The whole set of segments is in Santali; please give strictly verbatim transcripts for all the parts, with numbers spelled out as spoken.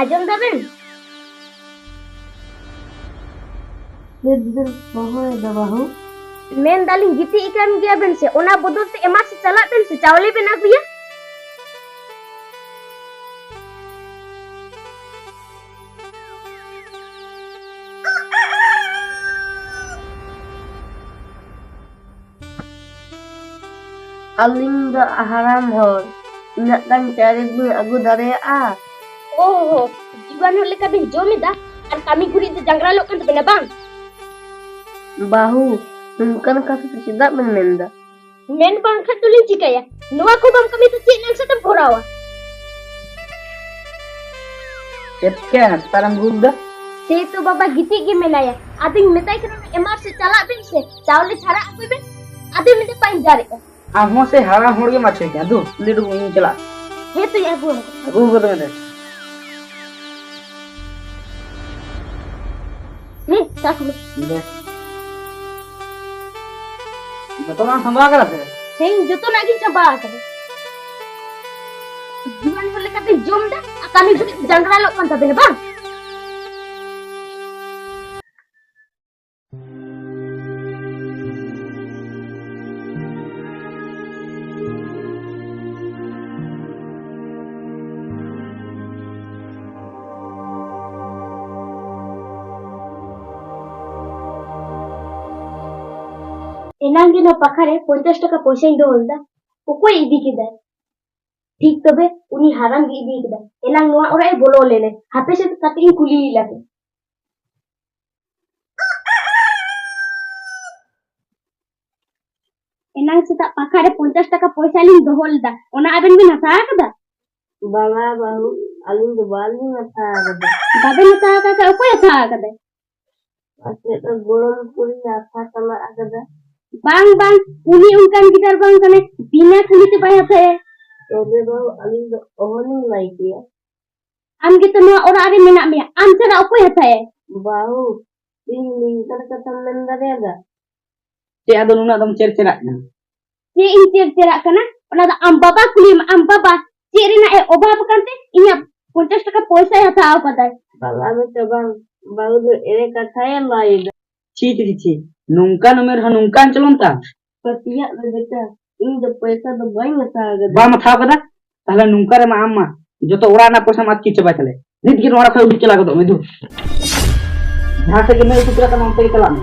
ᱟᱸᱡᱚᱢ ᱫᱟᱵᱮᱱ? ᱪᱮᱫ ᱵᱮᱱ ᱦᱚᱦᱚᱭᱮᱫᱟ ᱵᱟᱹᱦᱩ? ᱢᱮᱱ ᱫᱟᱞᱤᱧ, ᱜᱤᱛᱤᱡ ᱟᱠᱟᱱ ᱜᱮᱭᱟ ᱵᱮᱱ ᱥᱮ, ᱚᱱᱟ ᱵᱚᱫᱚᱞ ᱛᱮ ᱮᱢᱟᱨ ᱥᱮ ᱪᱟᱞᱟᱜ ᱵᱮᱱ ᱥᱮ, ᱪᱟᱣᱞᱮ ᱵᱮᱱ ᱟᱹᱜᱩᱭᱟ᱾ ᱟᱹᱞᱤᱧ ᱫᱚ ᱦᱟᱲᱟᱢ ᱦᱚᱲ, ᱩᱱᱟᱹᱜ ᱜᱟᱱ ᱪᱟᱣᱞᱮ ᱵᱤᱱ ᱟᱹᱜᱩ ᱫᱟᱲᱮᱭᱟᱜᱼᱟ? ᱳᱦᱳ, ᱡᱩᱣᱟᱹᱱ ᱦᱚᱲ ᱞᱮᱠᱟ ᱵᱤᱱ ᱡᱚᱢ ᱮᱫᱟ ᱟᱨ ᱠᱟᱹᱢᱤ ᱜᱷᱩᱲᱤ ᱫᱚ ᱡᱟᱝᱨᱟᱞᱚᱜ ᱠᱟᱱ ᱛᱟᱵᱮᱱᱟ ᱵᱟᱝ? ᱵᱟᱹᱦᱩ, ᱱᱚᱝᱠᱟᱱ ᱠᱟᱛᱷᱟ ᱫᱚ ᱪᱮᱫᱟᱜ ᱵᱮᱱ ᱢᱮᱱᱫᱟ? ᱢᱮᱱ ᱵᱟᱝ ᱠᱷᱟᱱ ᱫᱚᱞᱤᱧ ᱪᱤᱠᱟᱹᱭᱟ? ᱱᱚᱣᱟ ᱠᱚ ᱵᱟᱢ ᱠᱟᱹᱢᱤ ᱛᱮ ᱪᱮᱫ ᱱᱟᱝᱥᱟ ᱛᱮᱢ ᱵᱷᱚᱨᱟᱣᱟ? ᱪᱮᱫ ᱠᱮ ᱱᱮᱛᱟᱨᱮᱢ ᱜᱩᱞ ᱫᱟ? ᱥᱮ ᱛᱚ ᱵᱟᱵᱟ ᱜᱤᱛᱤᱡ ᱜᱮ ᱢᱮᱱᱟᱭᱟ, ᱟᱫᱚᱧ ᱢᱮᱛᱟᱭ ᱠᱟᱱᱟ, "ᱮᱢᱟᱨ ᱥᱮ ᱪᱟᱞᱟᱜ ᱵᱤᱱ ᱥᱮ, ᱪᱟᱣᱞᱮ ᱡᱷᱟᱨᱟ ᱟᱹᱜᱩᱭ ᱵᱮᱱ", ᱟᱫᱚᱭ ᱢᱮᱱᱫᱟ, "ᱵᱟᱹᱧ ᱡᱷᱟᱨᱮᱜᱼᱟ᱾" ᱟᱢ ᱦᱚᱸ ᱥᱮ ᱦᱟᱲᱟᱢ ᱦᱚᱲ ᱜᱮᱢ ᱟᱪᱷᱮ ᱠᱟᱱᱟ᱾ ᱫᱩ, ᱞᱤᱰᱩ ᱤᱧ ᱪᱟᱞᱟᱜ᱾ ᱦᱮᱸ ᱛᱚᱧ ᱟᱹᱜᱩ ᱟᱢ ᱠᱟᱱᱟ᱾ ᱟᱹᱜᱩ ᱠᱟᱫᱟ ᱢᱮᱱᱛᱮ᱾ ᱦᱮᱸ, ᱪᱟᱥ ᱢᱮ᱾ ᱵᱮᱥ᱾ ᱡᱚᱛᱚᱱᱟᱜ ᱮᱢ ᱥᱟᱢᱵᱟᱣ ᱠᱟᱫᱟ ᱥᱮ? ᱦᱮᱸ, ᱡᱚᱛᱚᱱᱟᱜ ᱜᱤᱧ ᱪᱟᱵᱟ ᱟᱠᱟᱫᱟ᱾ ᱡᱩᱣᱟᱹᱱ ᱦᱚᱲ ᱞᱮᱠᱟᱯᱮ ᱡᱚᱢ ᱫᱟ ᱟᱨ ᱠᱟᱹᱢᱤ ᱜᱷᱩᱲᱤ ᱡᱟᱝᱨᱟᱞᱚᱜ ᱠᱟᱱ ᱛᱟᱵᱮᱱᱟ ᱵᱟᱝ? ᱮᱱᱟᱝ ᱜᱮ ᱱᱚᱣᱟ ᱯᱟᱠᱷᱟ ᱨᱮ ᱯᱚᱧᱪᱟᱥ ᱴᱟᱠᱟ ᱯᱚᱭᱥᱟᱧ ᱫᱚᱦᱚ ᱞᱮᱫᱟ᱾ ᱚᱠᱚᱭ ᱤᱫᱤ ᱠᱮᱫᱟᱭ? ᱴᱷᱤᱠ ᱛᱚᱵᱮ, ᱩᱱᱤ ᱦᱟᱨᱟᱢ ᱜᱮ ᱤᱫᱤ ᱠᱮᱫᱟᱭ᱾ ᱮᱱᱟᱝ ᱱᱚᱣᱟ ᱚᱲᱟᱜ ᱮ ᱵᱚᱞᱚ ᱞᱮᱱᱟ᱾ ᱦᱟᱯᱮ ᱥᱮ ᱠᱟᱹᱴᱤᱡ ᱤᱧ ᱠᱩᱞᱤᱭᱮ ᱞᱮᱜᱮ᱾ ᱮᱱᱟᱝ ᱥᱮᱛᱟᱜ ᱯᱟᱠᱷᱟ ᱨᱮ ᱯᱚᱧᱪᱟᱥ ᱴᱟᱠᱟ ᱯᱚᱭᱥᱟ ᱞᱤᱧ ᱫᱚᱦᱚ ᱞᱮᱫᱟ, ᱚᱱᱟ ᱟᱵᱮᱱ ᱵᱮᱱ ᱦᱟᱛᱟᱣ ᱟᱠᱟᱫᱟ? ᱵᱟᱝᱟ ᱵᱟᱹᱦᱩ, ᱟᱹᱞᱤᱧ ᱫᱚ ᱵᱟᱹᱞᱤᱧ ᱦᱟᱛᱟᱣ ᱟᱠᱟᱫᱟ᱾ ᱵᱟᱵᱮᱱ ᱦᱟᱛᱟᱣ ᱟᱠᱟᱫ ᱠᱷᱟᱱ ᱚᱠᱚᱭ ᱦᱟᱛᱟᱣ ᱟᱠᱟᱫᱟ? ᱯᱟᱪᱮᱫ ᱫᱚ ᱜᱚᱲᱚᱢ ᱠᱩᱲᱤ ᱦᱟᱛᱟᱣ ᱪᱟᱞᱟᱜ ᱟᱠᱟᱫᱟ᱾ ᱵᱟᱝ, ᱵᱟᱝ, ᱩᱱᱤ ᱚᱱᱠᱟᱱ ᱜᱤᱫᱟᱹᱨ ᱵᱟᱝ ᱠᱟᱱᱟᱭ, ᱵᱤᱱᱟ ᱠᱷᱟᱹᱞᱤ ᱛᱮ ᱵᱟᱭ ᱦᱟᱛᱟᱭᱟ᱾ ᱛᱚᱵᱮ ᱵᱟᱹᱦᱩ, ᱟᱹᱞᱤᱧ ᱫᱚ ᱚᱦᱚᱞᱤᱧ ᱞᱟᱹᱭ ᱠᱮᱭᱟ᱾ ᱟᱢ ᱜᱮᱛᱚ ᱱᱚᱣᱟ ᱚᱲᱟᱜ ᱨᱮ ᱢᱮᱱᱟᱜ ᱢᱮᱭᱟ, ᱟᱢ ᱪᱷᱟᱲᱟ ᱚᱠᱚᱭ ᱦᱟᱛᱟᱭᱟᱭ? ᱵᱟᱹᱦᱩ, ᱤᱧ ᱱᱤᱝᱠᱟᱹ ᱠᱟᱛᱷᱟᱢ ᱢᱮᱱ ᱫᱟᱲᱮᱭᱟᱫᱟ? ᱪᱮᱫ ᱟᱫᱚ ᱱᱩᱱᱟᱹᱜ ᱫᱚᱢ ᱪᱮᱨᱪᱮᱨᱟᱜ ᱠᱟᱱᱟ? ᱪᱮᱫ ᱤᱧ ᱪᱮᱨᱪᱮᱨᱟᱜ ᱠᱟᱱᱟ? ᱚᱱᱟ ᱫᱚ ᱟᱢ ᱵᱟᱵᱟ ᱠᱩᱞᱤᱭᱮᱢ, ᱟᱢ ᱵᱟᱵᱟ ᱪᱮᱫ ᱨᱮᱱᱟᱜ ᱮ ᱚᱵᱷᱟᱵ ᱟᱠᱟᱱ ᱛᱮ ᱤᱧᱟᱹᱜ ᱯᱚᱧᱪᱟᱥ ᱴᱟᱠᱟ ᱯᱚᱭᱥᱟᱭ ᱦᱟᱛᱟᱣ ᱠᱟᱫᱟᱭ᱾ ᱵᱟᱵᱟ ᱫᱚ ᱪᱚ ᱵᱟᱝ, ᱵᱟᱹᱦᱩ ᱫᱚ ᱮᱲᱮ ᱠᱟᱛᱷᱟᱭ ᱞᱟᱹᱭ ᱮᱫᱟ᱾ ᱪᱷᱤ, ᱪᱷᱤ, ᱪᱷᱤ, ᱱᱚᱝᱠᱟᱱ ᱩᱢᱮᱨ ᱦᱚᱸ ᱱᱚᱝᱠᱟᱱ ᱪᱚᱞᱚᱱ ᱛᱟᱢ? ᱯᱟᱹᱛᱭᱟᱹᱜ ᱢᱮ ᱵᱮᱴᱟ, ᱤᱧ ᱫᱚ ᱯᱚᱭᱥᱟ ᱫᱚ ᱵᱟᱹᱧ ᱦᱟᱛᱟᱣ ᱠᱟᱫᱟ᱾ ᱵᱟᱢ ᱦᱟᱛᱟᱣ ᱠᱟᱫᱟ? ᱛᱟᱦᱞᱮ ᱱᱚᱝᱠᱟ ᱨᱮᱢᱟ ᱟᱢ ᱢᱟ ᱡᱚᱛᱚ ᱚᱲᱟᱜ ᱨᱮᱱᱟᱜ ᱯᱚᱭᱥᱟᱢ ᱟᱛᱠᱤᱨ ᱪᱟᱵᱟᱭ ᱛᱟᱞᱮ᱾ ᱱᱤᱛ ᱜᱮ ᱱᱚᱣᱟ ᱠᱷᱚᱱ ᱩᱰᱩᱠ ᱪᱟᱞᱟᱣ ᱜᱚᱫᱚᱜ ᱢᱮ, ᱫᱩ᱾ ᱡᱟᱦᱟᱸ ᱥᱮᱫ ᱜᱮ ᱢᱮᱫ ᱩᱛᱩ ᱪᱟᱞᱟᱜ ᱠᱟᱱᱟ, ᱚᱱᱛᱮ ᱜᱮ ᱪᱟᱞᱟᱜ ᱢᱮ᱾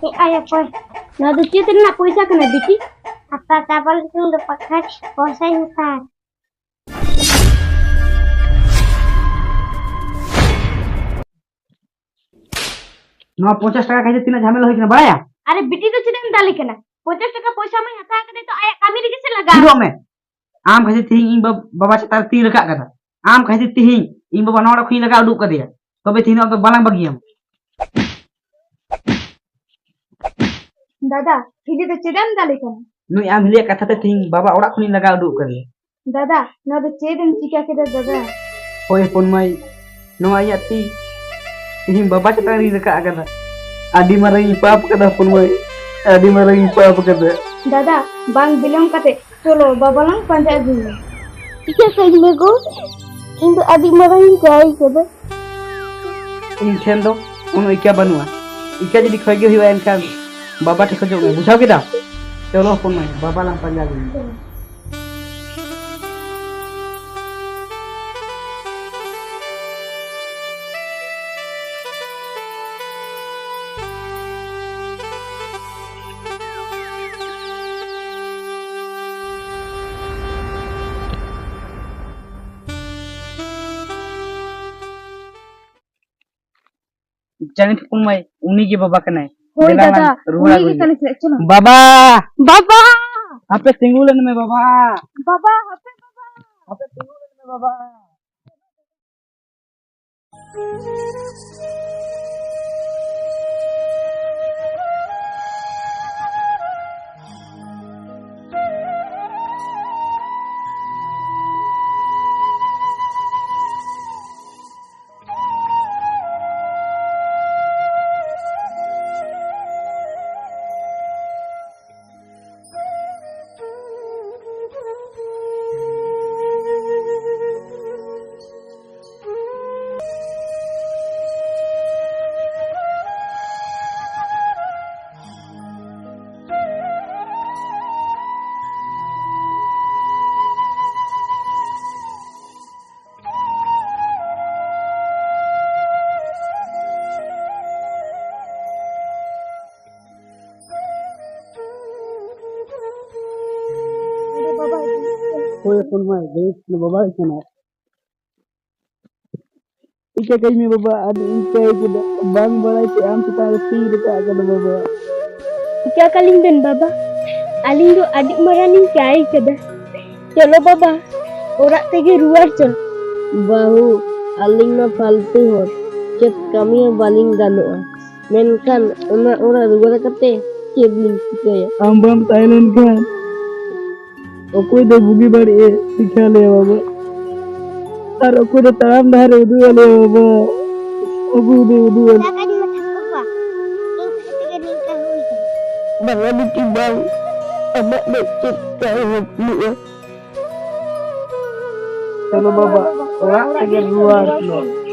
ᱮ ᱟᱭ ᱚᱠᱚᱭ? ᱱᱚᱣᱟ ᱫᱚ ᱪᱮᱫ ᱨᱮᱱᱟᱜ ᱯᱚᱭᱥᱟ ᱠᱟᱱᱟ ᱵᱤᱴᱤ? ᱦᱟᱛᱟᱣ ᱪᱟᱵᱟ ᱞᱮᱠᱷᱟᱱ ᱫᱚ ᱯᱟᱠᱷᱟᱡ ᱯᱚᱭᱥᱟᱧ ᱦᱟᱛᱟᱣ᱾ ᱱᱚᱣᱟ ᱯᱚᱧᱪᱟᱥ ᱴᱟᱠᱟ ᱠᱷᱟᱹᱛᱤᱨ ᱛᱤᱱᱟᱹᱜ ᱡᱷᱟᱢᱮᱞᱟ ᱦᱩᱭ ᱠᱟᱱᱟ, ᱵᱟᱲᱟᱭᱟ? ᱟᱨᱮ ᱵᱤᱴᱤ ᱫᱚ ᱪᱮᱫᱟᱜ ᱮᱢ ᱫᱟᱞᱮ ᱠᱟᱱᱟ? ᱯᱚᱧᱪᱟᱥ ᱴᱟᱠᱟ ᱯᱚᱭᱥᱟ ᱢᱟᱭ ᱦᱟᱛᱟᱣ ᱠᱟᱫᱟᱭ ᱛᱚ, ᱟᱭᱟᱜ ᱠᱟᱹᱢᱤ ᱨᱮᱜᱮ ᱥᱮ ᱞᱟᱜᱟᱣ᱾ ᱛᱷᱤᱨᱚᱜ ᱢᱮ᱾ ᱟᱢ ᱠᱷᱟᱹᱛᱤᱨ ᱛᱮᱦᱮᱧ ᱤᱧ ᱵᱟ-, ᱵᱟᱵᱟ ᱪᱮᱛᱟᱱ ᱨᱮ ᱛᱤᱧ ᱨᱟᱠᱟᱵ ᱠᱟᱫᱟ᱾ ᱟᱢ ᱠᱷᱟᱹᱛᱤᱨ ᱛᱮᱦᱮᱧ ᱤᱧ ᱵᱟᱵᱟ ᱱᱚᱣᱟ ᱚᱲᱟᱜ ᱠᱷᱚᱱᱤᱧ ᱞᱟᱜᱟ ᱩᱰᱩᱠ ᱠᱟᱫᱮᱭᱟ᱾ ᱛᱚᱵᱮ ᱛᱮᱦᱮᱧ ᱫᱚ ᱟᱢ ᱫᱚ ᱵᱟᱞᱟᱝ ᱵᱟᱹᱜᱤᱭᱟᱢ᱾ ᱫᱟᱫᱟ, ᱦᱤᱞᱤ ᱫᱚ ᱪᱮᱫᱟᱜ ᱮᱢ ᱫᱟᱞᱮ ᱠᱟᱱᱟ? ᱱᱩᱭ ᱟᱢ ᱦᱤᱞᱤᱭᱟᱜ ᱠᱟᱛᱷᱟ ᱛᱮ ᱛᱮᱦᱮᱧ ᱵᱟᱵᱟ ᱚᱲᱟᱜ ᱠᱷᱚᱱᱤᱧ ᱞᱟᱜᱟ ᱩᱰᱩᱠ ᱠᱟᱫᱮᱭᱟ᱾ ᱫᱟᱫᱟ, ᱱᱚᱣᱟ ᱫᱚ ᱪᱮᱫ ᱮᱢ ᱪᱤᱠᱟ ᱠᱮᱫᱟ ᱫᱟᱫᱟ? ᱦᱳᱭ ᱦᱚᱯᱚᱱ ᱢᱟᱹᱭ, ᱱᱚᱣᱟ ᱤᱧᱟᱜ ᱛᱤ ᱛᱮᱦᱮᱧ ᱵᱟᱵᱟ ᱪᱮᱛᱟᱱ ᱨᱤᱧ ᱨᱟᱠᱟᱵ ᱟᱠᱟᱫᱟ᱾ ᱟᱹᱰᱤ ᱢᱟᱨᱟᱝ ᱤᱧ ᱯᱟᱯ ᱟᱠᱟᱫᱟ ᱦᱚᱯᱚᱱ ᱢᱟᱹᱭ, ᱟᱹᱰᱤ ᱢᱟᱨᱟᱝ ᱤᱧ ᱯᱟᱯ ᱟᱠᱟᱫᱟ᱾ ᱫᱟᱫᱟ, ᱵᱟᱝ ᱵᱤᱞᱚᱢ ᱠᱟᱛᱮ ᱪᱚᱞᱚ ᱵᱟᱵᱟ ᱞᱟᱝ ᱯᱟᱸᱡᱟ ᱟᱹᱜᱩᱭᱟ᱾ ᱪᱤᱠᱟᱹ ᱠᱟᱹᱧ ᱢᱮ ᱜᱚ, ᱤᱧ ᱫᱚ ᱟᱹᱰᱤ ᱢᱟᱨᱟᱝ ᱤᱧ ᱪᱟᱭ ᱠᱟᱫᱟ᱾ ᱤᱧ ᱴᱷᱮᱱ ᱫᱚ ᱠᱳᱱᱳ ᱤᱠᱟᱹ ᱵᱟᱹᱱᱩᱜᱼᱟ᱾ ᱤᱠᱟᱹ ᱡᱩᱫᱤ ᱠᱷᱚᱭ ᱜᱮ ᱦᱩᱭᱩᱜᱼᱟ, ᱮᱱᱠᱷᱟᱱ ᱵᱟᱵᱟ ᱴᱷᱮᱱ ᱠᱷᱚᱡᱚᱜ ᱢᱮ, ᱵᱩᱡᱷᱟᱹᱣ ᱠᱮᱫᱟᱢ? ᱪᱚᱞᱚ ᱦᱚᱯᱚᱱ ᱢᱟᱹᱭ, ᱵᱟᱵᱟ ᱞᱟᱝ ᱯᱟᱸᱡᱟ ᱟᱹᱜᱩᱭᱟ᱾ ᱪᱟᱹᱱᱤ ᱴᱷᱩᱠᱩᱱ ᱢᱟᱹᱭ, ᱩᱱᱤ ᱜᱮ ᱵᱟᱵᱟ ᱠᱟᱱᱟᱭ᱾ ᱦᱳᱭ ᱫᱮᱞᱟ ᱫᱟᱫᱟ, ᱞᱟᱝ ᱨᱩᱣᱟᱹᱲ ᱩᱱᱤ ᱟᱹᱜᱩᱭ ᱜᱮ ᱢᱮ᱾ ᱠᱟᱱᱟᱭ ᱥᱮ, ᱪᱚᱞᱚ᱾ ᱵᱟᱵᱟ! ᱵᱟᱵᱟ! ᱦᱟᱯᱮ ᱛᱤᱸᱜᱩ ᱞᱮᱱ ᱢᱮ ᱵᱟᱵᱟ᱾ ᱵᱟᱵᱟ, ᱦᱟᱯᱮ ᱵᱟᱵᱟ᱾ ᱦᱟᱯᱮ ᱛᱤᱸᱜᱩ ᱞᱮᱱ ᱢᱮ ᱵᱟᱵᱟ᱾ ᱦᱳᱭ, ᱦᱚᱯᱚᱱ ᱢᱟᱹᱭ, ᱵᱮᱥ ᱵᱟᱵᱟ ᱦᱩᱭ ᱠᱟᱱᱟ᱾ ᱤᱠᱟᱹ ᱠᱟᱹᱧ ᱢᱮ ᱵᱟᱵᱟ, ᱟᱹᱰᱤ ᱤᱠᱟᱹ ᱠᱮᱫᱟ᱾ ᱵᱟᱝ ᱵᱟᱲᱟᱭ ᱛᱮ ᱟᱢ ᱪᱮᱛᱟᱱ ᱨᱮ ᱛᱤ ᱨᱟᱠᱟᱵ ᱠᱟᱱᱟ ᱵᱟᱵᱟ᱾ ᱤᱠᱟᱹ ᱠᱟᱹᱞᱤᱧ ᱵᱮᱱ ᱵᱟᱵᱟ, ᱟᱹᱞᱤᱧ ᱫᱚ ᱟᱹᱰᱤ ᱢᱟᱨᱟᱝ ᱞᱤᱧ ᱠᱟᱹᱭ ᱠᱟᱫᱟ᱾ ᱪᱚᱞᱚ ᱵᱟᱵᱟ, ᱚᱲᱟᱜ ᱛᱮᱜᱮ ᱨᱩᱣᱟᱹᱲ ᱪᱚᱞᱚ᱾ ᱵᱟᱹᱦᱩ, ᱟᱹᱞᱤᱧ ᱢᱟ ᱯᱷᱟᱞᱛᱩ ᱦᱚᱲ, ᱪᱮᱫ ᱠᱟᱹᱢᱤ ᱦᱚᱸ ᱵᱟᱹᱞᱤᱧ ᱜᱟᱱᱚᱜᱼᱟ᱾ ᱢᱮᱱᱠᱷᱟᱱ ᱚᱱᱟ ᱚᱲᱟᱜ ᱨᱩᱣᱟᱹᱲ ᱠᱟᱛᱮ ᱪᱮᱫ ᱞᱤᱧ ᱪᱤᱠᱟᱹᱭᱟ? ᱟᱢ ᱵᱟᱢ ᱛᱟᱦᱮᱸ ᱞᱮᱱᱠᱷᱟᱱ ᱚᱠᱚᱭ ᱫᱚ ᱵᱩᱜᱤ ᱵᱟᱹᱲᱤᱡ ᱮ ᱥᱤᱠᱷᱟ ᱞᱮᱭᱟ ᱵᱟᱵᱟ? ᱟᱨ ᱚᱠᱚᱭ ᱫᱚ ᱛᱟᱲᱟᱢ ᱰᱟᱦᱟᱨ ᱮ ᱩᱫᱩᱜ ᱟᱞᱮᱭᱟ ᱵᱟᱵᱟ? ᱚᱠᱚᱭ ᱫᱚ ᱩᱫᱩᱜ ᱟᱞᱮ? ᱫᱟᱠᱟᱧ ᱢᱮᱛᱟᱫ ᱠᱚᱣᱟ, ᱤᱧ ᱠᱷᱟᱹᱛᱤᱨ ᱛᱮᱜᱮ ᱱᱤᱝᱠᱟ ᱦᱩᱭ ᱠᱟᱱᱟ᱾ ᱵᱟᱝᱟ ᱵᱤᱴᱤ ᱵᱟᱝ, ᱟᱢᱟᱜ ᱫᱚ ᱪᱮᱫ ᱠᱟᱭ ᱦᱚᱯᱱᱩᱜᱼᱟ᱾ ᱪᱚᱞᱚ ᱵᱟᱵᱟ, ᱚᱲᱟᱜ ᱛᱮᱜᱮ ᱨᱩᱣᱟᱹᱲ ᱪᱚᱞᱚ᱾